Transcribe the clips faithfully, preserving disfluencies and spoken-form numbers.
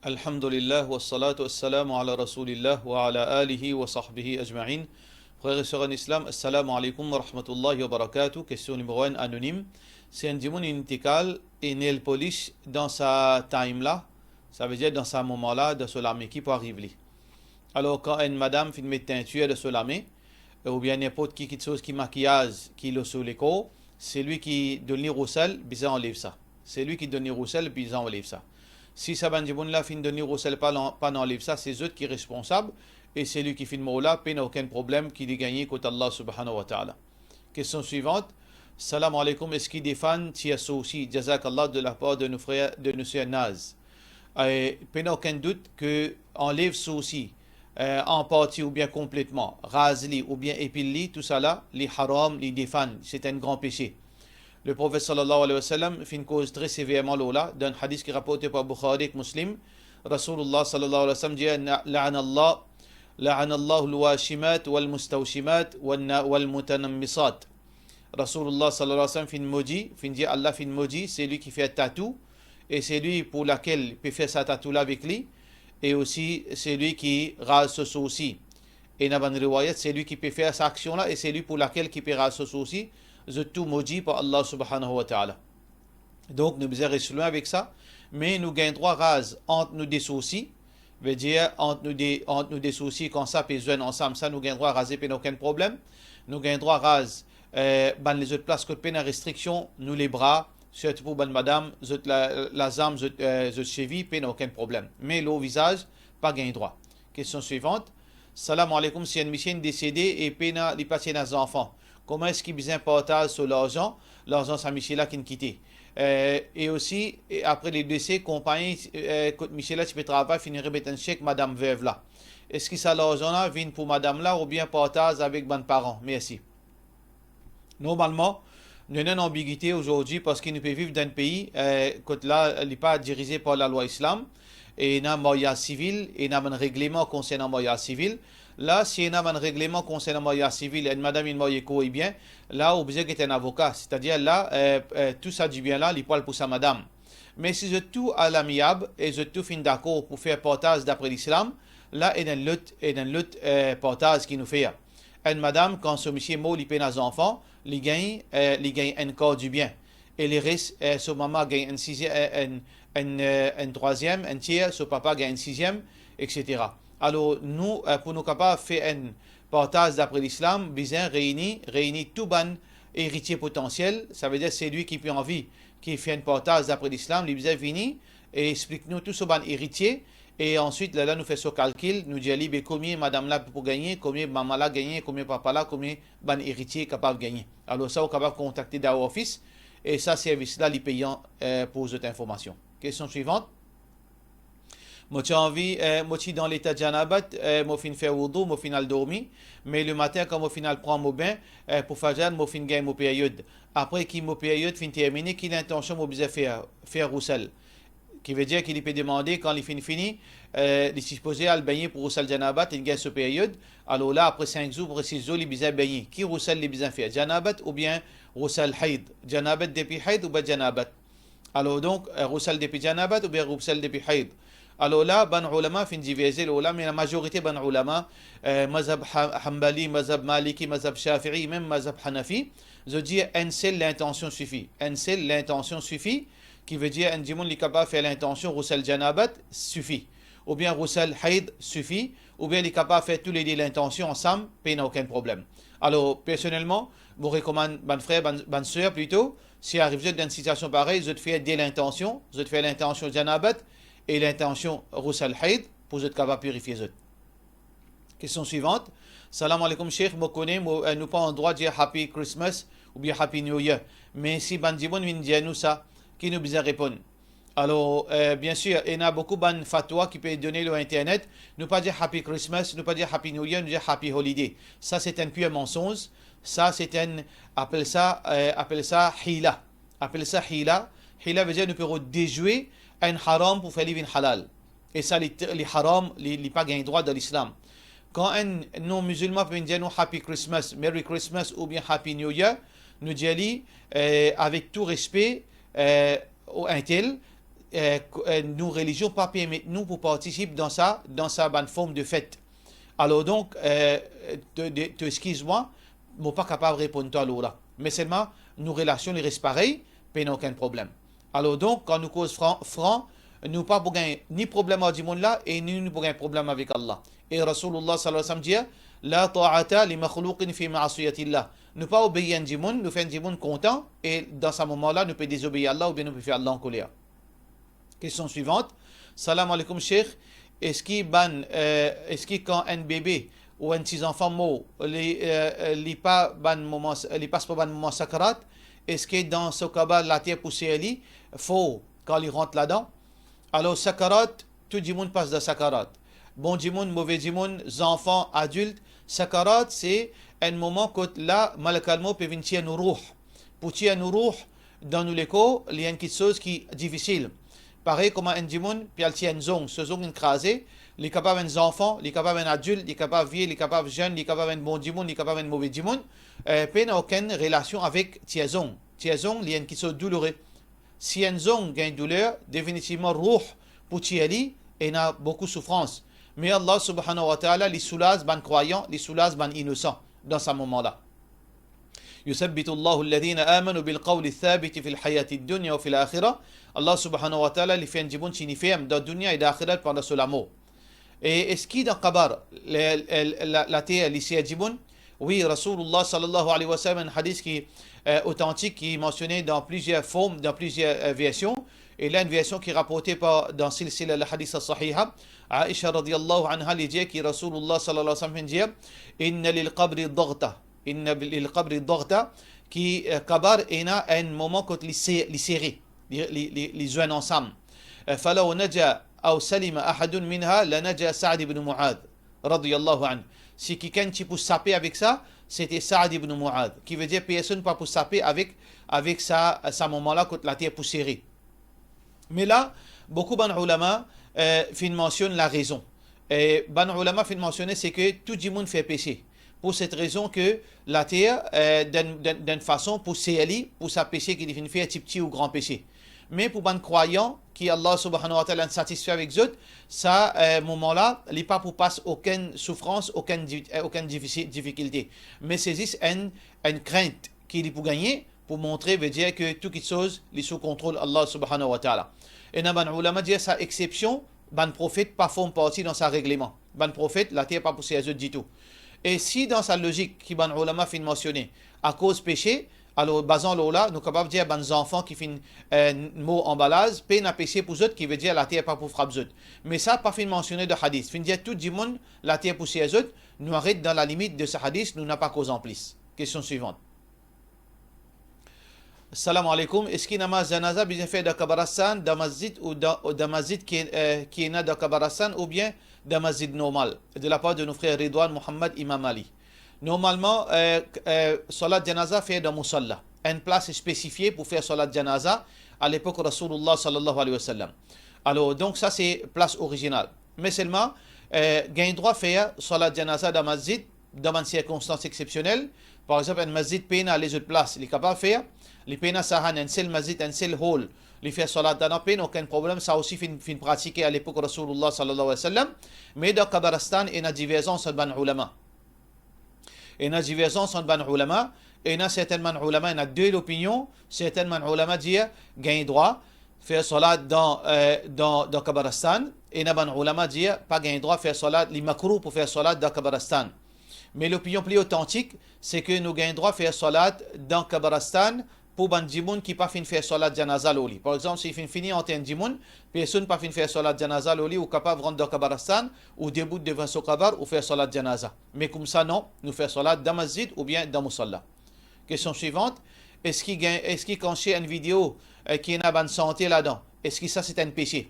Alhamdulillah, wassalatu wassalamu ala Rasoulillah, wa ala alihi wa sahbihi ajmain. Frer e ser an Islam, assalamu alaikum wa rahmatullahi wa barakatuh. Kestion nimero enn, anonim. Si enn dimoun inn ete kal e nail polish dan sa time la, savedir dan sa moman la, dan so lame, ki pou ariv li? Alor, kan enn madam finn met teintir dan so lame, oubien ninport ki kiksoz ki makiyaz ki lor so lekor, selwi ki donn li rousel bizin anlev sa. Selwi ki donn li rousel bizin anlev sa. Si sa bann dimoun la finn donn li rousel, pa, pa'nn anlev sa, se zot ki responsab, e selwi ki finn mor la pena okenn problem ki li gagne kot Allah Subhanahu wa Ta'ala. Kestion swivant. Salam alaikum, eski defann tir soursi? Jazakallah de la part de nou frer, de nou ser Naz. E, pena okenn dout ke anlev soursi, eh, an parti oubien konpletman, raz li oubien epil li, tousala, li haram, li defann, se enn gran pese. Le Profet sallallahu alayhi wa sallam finn koz tre severman lor la, dan enn hadis ki raporte par Bukhari ek Muslim, Rasoulullah sallallahu alayhi wa sallam dir, na-, la'anallah, la'anallahu al-washimat wal-mustawshimat wan-, wal-mutanammisat. Rasoulullah sallallahu alayhi wa sallam finn modi, finn dir, Allah finn modi selwi ki fer tatou, e selwi pou lakel pe fer sa tatou la avek li, e osi selwi ki raz so soursi. Ena bann riwayat, selwi ki pe fer sa aksion la, e selwi pou lakel ki pe raz so soursi, zot tou modi par Allah Subhanahu wa Ta'ala. Donk, nou bizin res lwin avek sa, me nou gagn drwa raz ant nou de soursi, vedir ant nou de, ant nou de soursi, kan sa pe zwenn ansam, sa nou gagn drwa raze, pena okenn problem. Nou gagn drwa raz, eh, bann lezot plas kot pena restriksion, nou lebra, sirtou pou bann madam, zot la-, lazam, zot, eh, zot sevi, pena okenn problem. Me lor vizaz, pa gagn drwa. Kestion swivant. Salam alaikum, si enn misie inn desede e pena, li pa ti ena zanfan, kouma eski bizin partaz so larzan, larzan sa misie la ki'nn kite? Eh, e osi, e apre le dese, konpagni, eh, kot misie la ti pe travay finn remet enn sek madam verv la. Eski sa larzan la vinn pou madam la oubien partaz avek bann paran? Mersi. Normalman, nou ena enn anbigite azordi parski nou pe viv dan enn pei, eh, kot la, li pa dirize par lalwa islam, e ena maryaz sivil, e ena bann regleman konsernan maryaz sivil. La, si ena bann regleman konsernan maryaz sivil, enn madam inn marye kour e bien, la, ou bizin get enn avoka, setadir la, eh, eh, tou sa dibien la, li pou al pou sa madam. Me si zot tou al amiab e zot tou finn dakor pou fer partaz dapre lislam, la, ena enn lot, ena enn lot, eh, partaz ki nou fer. Enn madam, kan so misie mor, li pena zanfan, li gagn, eh, li gagn enn kar dibien. E leres, eh, so mama gagn enn siziem, eh, enn, enn, eh, enn trwaziem, enn tier, so papa gagn enn siziem, et cetera. Alor, nou, eh, pou nou kapav fer enn partaz dapre lislam, bizin reyni, reyni tou bann eritie potansiel, savedir selwi ki pe anvi ki fer enn partaz dapre lislam, li bizin vini e explik nou tou so bann eritie, e answit, lerla nou fer so kalkil, nou dir li, be, komie madam la pou gagne, komie mama la gagne, komie papa la, komie bann eritie kapav gagne. Alor sa, ou kapav kontakte Dawah Office, e sa servis la, li peyan, eh, pou zot informasion. Kestion swivant. Mo ti anvi, eh, mo ti dan leta janabat, eh, mo finn fer woudou, mo finn al dormi, me lematin, kan mo finn al pran mo bin, eh, pou fajar, mo finn gagn mo period. Apre ki mo period finn termine, ki lintansion mo bizin fer? Fer rousel. Ki vedir ki li pe demande, kan li finn fini, eh, li sipoze al begne pou rousel janabat, li gagn so period. Alor la, apre sink zour, apre sis zour, li bizin begne. Ki rousel li bizin fer? Janabat oubien rousel hayd? Janabat depi hayd oubien janabat? Alor donk, eh, rousel depi janabat oubien rousel depi hayd? Alor la, bann oulama finn diverze lor la, me lamazorite bann oulama, eh, mazhab Ha-, Hanbali, mazhab Maliki, mazhab Shafi'i, mem mazhab Hanafi, zot dir enn sel lintansion sifi. Enn sel lintansion sifi, ki vedir enn dimoun li kapav fer lintansion rousel janabat, sifi. Oubien rousel hayd, sifi. Oubien li kapav fer toulede lintansion ansam, pena okenn problem. Alor, personelman, mo rekomann bann frer, bann, bann ser plito, si ariv zot dan enn sitiasion parey, zot fer de lintansion, zot fer lintansion janabat e lintansion rousel hayd pou zot kapav pirifie zot. Kestion swivant. Salam alaikum, Sheikh. Mo kone, mo, eh, nou pa andrwa dir Happy Christmas oubien Happy New Year. Me si bann dimoun vinn dir nou sa, ki nou bizin reponn? Alor, eh, bien sir, ena boukou bann fatwa ki pe done lor internet. Nou pa dir Happy Christmas, nou pa dir Happy New Year, nou dir Happy Holiday. Sa se enn pir mansonz. Sa se enn, apel sa, eh, apel sa hila. Apel sa hila. Hila vedir nou pe rod dezwe enn haram pou fer li vinn halal. E sa li, li haram, li, li pa gagn drwa dan lislam. Kan enn non-mizilman pe vinn dir nou Happy Christmas, Merry Christmas oubien Happy New Year, nou dir li, eh, avek tou respe, eh, o entel, eh, ko-, eh, nou relizion pa permet nou pou partisip dan sa, dan sa bann form de fet. Alor donk, eh, to, de, to eskiz mwa, mo pa kapav reponn twa lor la. Me selman, nou relasion li res parey, pena okenn problem. Alor donk, kan nou koz fran, fran, nou pa pou gagn ni problem ar dimoun la, e ni nou pou gagn problem avek Allah. E Rasoulullah sallallahu alayhi wa sallam dir, "La ta'ata li makhlouqin fi ma'siyatillah." Nou pa obeir enn dimoun, nou fer enn dimoun kontan, e dan sa moman la, nou pe dezobeir Allah oubien nou pe fer Allah ankoler. Kestion swivant. Salam aleikoum, Sheikh. Eski bann, eh, eski kan enn bebe ou enn ti zanfan mor, li, eh, eh, li pa bann moman, li pas par bann moman sakarat, eski dan so kaba later pou ser li for kan li rant ladan? Alor, sakarat, tou dimoun pas dan sakarat. Bon dimoun, move dimoun, zanfan, adilt, sakarat, se enn moman kot la, malakal mot pe vinn tir nou rouh. Pou tir nou rouh dan nou lekor, li enn kitsoz ki difisil. Parey kouma enn dimoun pe al tir enn zong, so zong inn kraze, li kapav enn zanfan, li kapav enn adilt, li kapav vie, li kapav zenn, li kapav enn bon dimoun, li kapav enn move dimoun, eh, pena okenn relasion avek tir zong. Tir zong, li enn kitsoz doulore. Si enn zong gagn douler, definitivman rouh pou tir li, ena boukou soufrans. Me Allah subhanahu wa ta'ala, li soulaz bann krwayan, li soulaz bann inosan dan sa moman la. Yuthabbitu Allahu alladhina amanu bil qawli thabiti fil hayati dunya wa fil akhirah. Allah subhanahu wa ta'ala, li fer enn dimoun tini ferm dan dunya e dan akhirat pandan so lamor. E eski dan kabar, le, le, la, later, li ser dimoun? Wi, Rasoulullah sallallahu alayhi wa sallam, enn hadis ki, eh, otantik, ki mansione dan plizier form, dan plizier, eh, version. E la enn version ki raporte par, dan Silsila al-Hadith as-Sahiha, Aisha radiyallahu anha, li dir ki Rasoulullah sallallahu alayhi wa sallam finn dir, "Inna lil qabri daghta." Inna lil qabri daghta, ki, eh, kabar ena enn moman kot li se-, li sere, li, li, li, li zwenn ansam. Eh, "Falaw naja aw salima ahadun minha, lanaja Sa'd ibn Mu'adh, radiyallahu anhu." Si kikenn ti pou sape avek sa, sete Sa'd ibn Mu'adh. Ki vedir personn pa pou sape avek, avek sa, sa moman la kot later pou sere. Me la, boukou bann oulama, eh, finn mansionn larezon. Eh, bann oulama finn mansione, se ke tou dimoun fer pese. Pou set rezon ke later, eh, dan, dan, dan fason pou ser li, pou sa pese ki li finn fer, tipti ou gran pese. Me pou bann krwayan, ki Allah subhanahu wa ta'ala inn satisfe avek zot, sa, eh, moman la, li pa pou pas okenn soufrans, okenn di-, eh, okenn difisi-, difikilte. Me se zis enn, enn krint ki li pou gagne, pou montre, vedir ke tou kitsoz li sou kontrol Allah subhanahu wa ta'ala. Ena bann oulama dir sa exception, bann profet pa form parti dan sa regleman. Bann profet, later pa pou ser zot ditou. E si dan sa lozik ki bann oulama finn mansione, akoz pese, alor bazan lor la, nou kapav dir bann zanfan ki finn, eh, mor anba laz, pena pese pou zot, ki vedir later pa pou frap zot. Me sa pa finn mansione dan hadis. Finn dir tou dimoun, later pou ser zot, nou aret dan lalimit de sa hadis, nou napa koz anplis. Kestion swivant. Salam aleikoum. Eski namaz janaza bizin fer dan kabaristan, dan masjid ou dan, ou dan masjid ki, eh, ki ena dan kabaristan oubien dan masjid normal? De la par de nou frer Ridwan Muhammad Imam Ali. Normalman, eh, eh, salat janaza fer dan musalla. Enn plas spesifie pou fer salat janaza a lepok Rasoulullah sallallahu alayhi wa sallam. Alor, donk sa se plas orizinal. Me selman, eh, gagn drwa fer salat janaza dan masjid, dan bann sirkonstans exsepsionel, par exanp, enn masjid pena lezot plas, li kapav fer, li pena sahan, enn sel masjid, enn sel hall, li fer salat ladan, pena okenn problem, sa osi finn, finn pratike a lepok Rasoulullah sallallahu alayhi wa sallam. Me dan kabaristan, ena diverzans ant bann oulama. Ena diverzans ant bann oulama, ena sertin bann oulama, ena de lopinion, sertin bann oulama dir, gagn drwa, fer salat dan, eh, dan, dan kabaristan, ena bann oulama dir, pa gagn drwa fer salat, li makrouh pou fer salat dan kabaristan. Me lopinion pli otantik, se ke nou gagn drwa fer salat dan kabaristan pou bann dimoun ki pa finn fer salat janaza lor li. Par exanp, si finn fini anter enn dimoun, personn pa finn fer salat janaza lor li, ou kapav rant dan kabaristan, ou debout devan so kabar, ou fer salat janaza. Me koumsa non, nou fer salat dan masjid oubien dan musalla. Kestion swivant, eski gagn, eski kan se enn video, eh, ki ena bann sante ladan, eski sa se enn pese?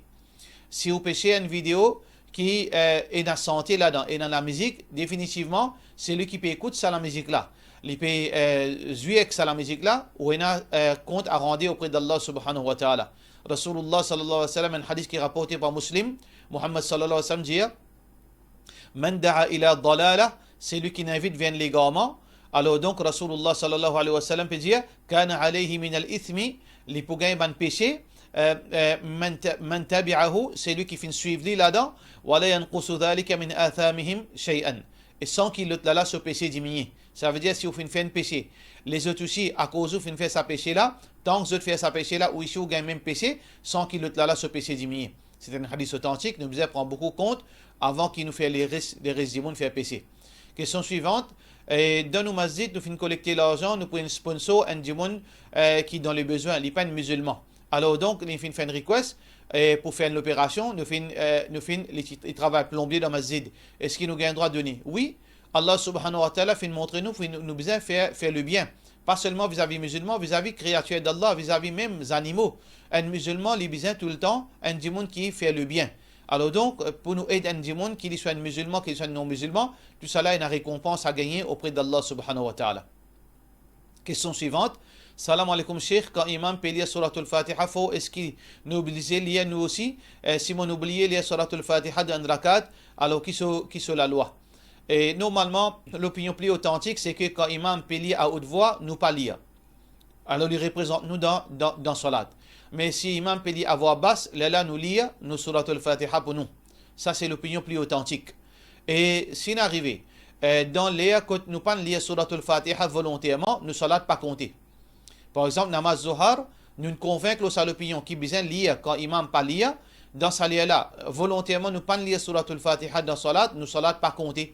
Si ou pe ser enn video ki, eh, ena sante ladan, ena lamizik, definitivman, selwi ki pe ekout sa lamizik la, li pe, eh, zwi ek sa lamizik la, ou ena, eh, kont a rande opre d'Allah subhanahu wa ta'ala. Rasoulullah sallallahu alayhi wa sallam, enn hadis ki raporte par Muslim, Muhammad sallallahu alayhi wa sallam dir, "Man da'a ila dalala", selwi ki invit ver enn legarman. Alor donk, Rasoulullah sallallahu alayhi wa sallam pe dir, "Kana alayhi minal ithmi", li pou gagn bann pese, Eh, eh, man ta-, man tabi'ahu, selwi ki finn swiv li ladan, wa la yanqusu dhalika min athamihim shay'an. E san ki lot la la so pese diminie. Savedir si ou finn fer enn pese, lezot osi akoz ou finn fer sa pese la, tank zot fer sa pese la, ou osi ou gagn mem pese, san ki lot la la so pese diminie. Se enn hadis otantik, nou bizin pran boukou kont avan ki nou fer leres, leres dimoun fer pese. Kestion swivant, eh, dan nou masjid, nou finn kolekte larzan, nou pou enn sponsor enn dimoun, eh, ki dan lebezwin, li pa enn mizilman. Alor donk, li finn fer enn request, eh, pou fer enn loperasion, nou finn, eh, nou finn, li ti, li travay plonbie dan masjid. Eski nou gagn drwa done? Wi, Allah subhanahu wa ta'ala finn montre nou, finn, nou bizin fer, fer lebien. Pa selman vizavi mizilman, vizavi kreatir d'Allah, vizavi mem zanimo. Enn mizilman, li bizin toultan enn dimoun ki fer lebien. Alor donk, pou nou ed enn dimoun, ki li swa enn mizilman, ki li swa enn non-mizilman, tousala ena rekonpans a gagne auprès d'Allah subhanahu wa ta'ala. Kestion swivant. Salam aleykoum Sheikh, kan imam pe lir Souratul Fatiha for, eski nou oblize lir nou osi? Eh, si mo'nn oubliye lir Souratul Fatiha dan enn rakat, alor ki so, ki so lalwa? E normalman, lopinion pli otantik, se ke kan imam pe lir a haute voix, nou pa lir. Alor li reprezant nou dan, dan, dan salat. Me si imam pe lir a vwa bas, lerla nou lir nou Souratul Fatiha pou nou. Sa se lopinion pli otantik. E si inn arive, eh, dan ler kot nou pa'nn lir Souratul Fatiha volonterman, nou salat pa konte. Par exanp, namaz Zohar, nou'nn konvink lor sa lopinion ki bizin lir kan imam pa lir, dan sa ler la, volonterman nou pa'nn lir Souratul Fatiha dan salat, nou salat pa konte.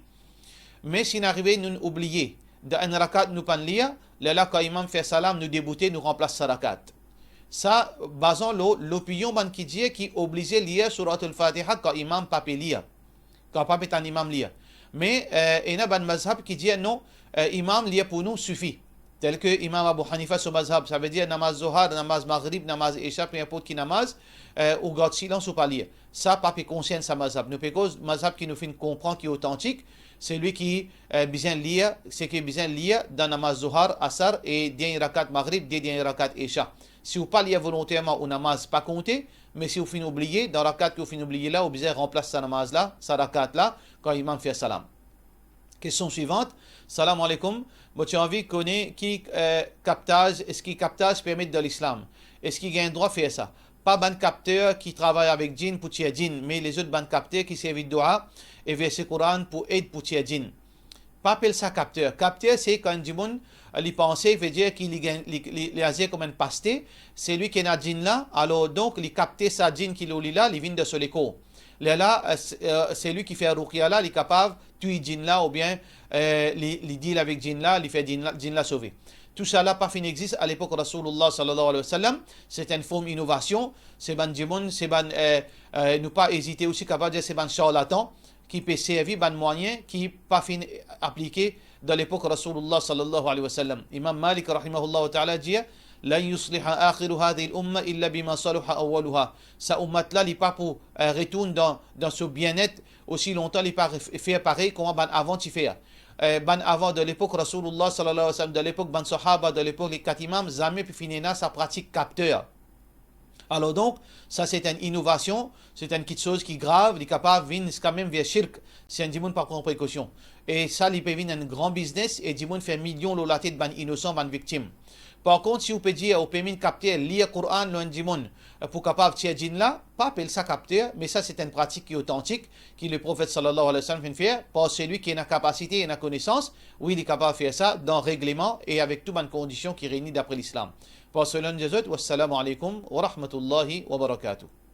Me si inn arive nou'nn oubliye, dan enn rakat nou pa'nn lir, lerla kan imam fer salam, nou deboute, nou ranplas sa rakat. Sa, bazan lor lopinion bann ki dir ki oblize lir Souratul Fatiha kan imam pa pe lir. Kan pa met enn imam lir. Me, eh, ena bann mazhab ki dir non, eh, imam lir pou nou sifi. Tel ke imam Abu Hanifa so mazhab, savedir namaz Zohar, namaz Maghrib, namaz Isha, pe inport ki namaz, eh, ou gard silans ou pa lir. Sa pa pe konsern sa mazhab. Nou pe koz mazhab ki nou finn konpran ki otantik, selwi ki, eh, bizin lir, seki bizin lir dan namaz Zohar, Asar e dernie rakat Maghrib, de dernie rakat Isha. Si ou pa lir volonterman, ou namaz pa konte, me si ou finn oubliye, dan rakat ki ou finn oubliye la, ou bizin ranplas sa namaz la, sa rakat la, kan imam fer salam. Kestion swivant. Salam aleykoum. Mo ti anvi kone ki, eh, kaptaz, eski kaptaz permet dan lislam? Eski gagn drwa fer sa? Pa bann kapter ki travay avek djinn pou tir djinn, me lezot bann kapter ki servi dua e verse Koran pou ed pou tir djinn. Pa apel sa kapter. Kapter se kan enn dimoun, eh, li panse, vedir ki li gagn, li, li, li azir kouma enn paste, selwi ki ena djinn la, alor donk li kapte sa djinn ki lor li la, li vinn dan so lekor. Lerla, eh, se, eh, selwi ki fer ruqya la, li kapav touy djinn la, oubien, eh, li, li deal avek djinn la, li fer djinn la, djinn la sove. Tousala pa finn existe a lepok Rasoulillah sallallahu alayhi wa sallam, se enn form inovasion, se bann dimoun, se bann, eh, eh, nou pa ezite osi kapav dir se bann sharlatan ki pe servi bann mwayin ki pa finn aplike dan lepok Rasoulillah sallallahu alayhi wa sallam. Imam Malik rahimahullah ta'ala dir, "Lan yusliha akhiru hadhihi al-umma illa bima salaha awwaluha." Sa oumat la, li pa pou, eh, retourn dan, dan so bienet osi lontan li pa ref-, fer parey kouma bann avan ti fer. Eh, bann avan dan lepok Rasoulillah sallallahu alayhi wa sallam, dan lepok bann sahaba, dan lepok le kat imam, zame pe finn ena sa pratik kapter. Alor donk, sa se enn inovasion, se enn kiksoz ki grav, li kapav vinn ziska mem ver shirk, si enn dimoun pa pran prekosion. E sa, li pe vinn enn gran biznes, e dimoun fer milion lor latet bann inosan, bann viktim. Par kont, si ou pe dir, ou permet enn kapter lir Koran lor enn dimoun, eh, pou kapav tir djinn la, pa apel sa kapter, me sa se enn pratik ki otantik, ki Leprofet sallallahu alayhi wa sallam finn fer, par selwi ki ena kapasite, ena konesans, wi, li kapav fer sa dan regleman e avek tou bann kondision ki reyni dapre Lislam. Par so, linn dir zot, wassalamu alaykum wa rahmatullahi wa barakatuh.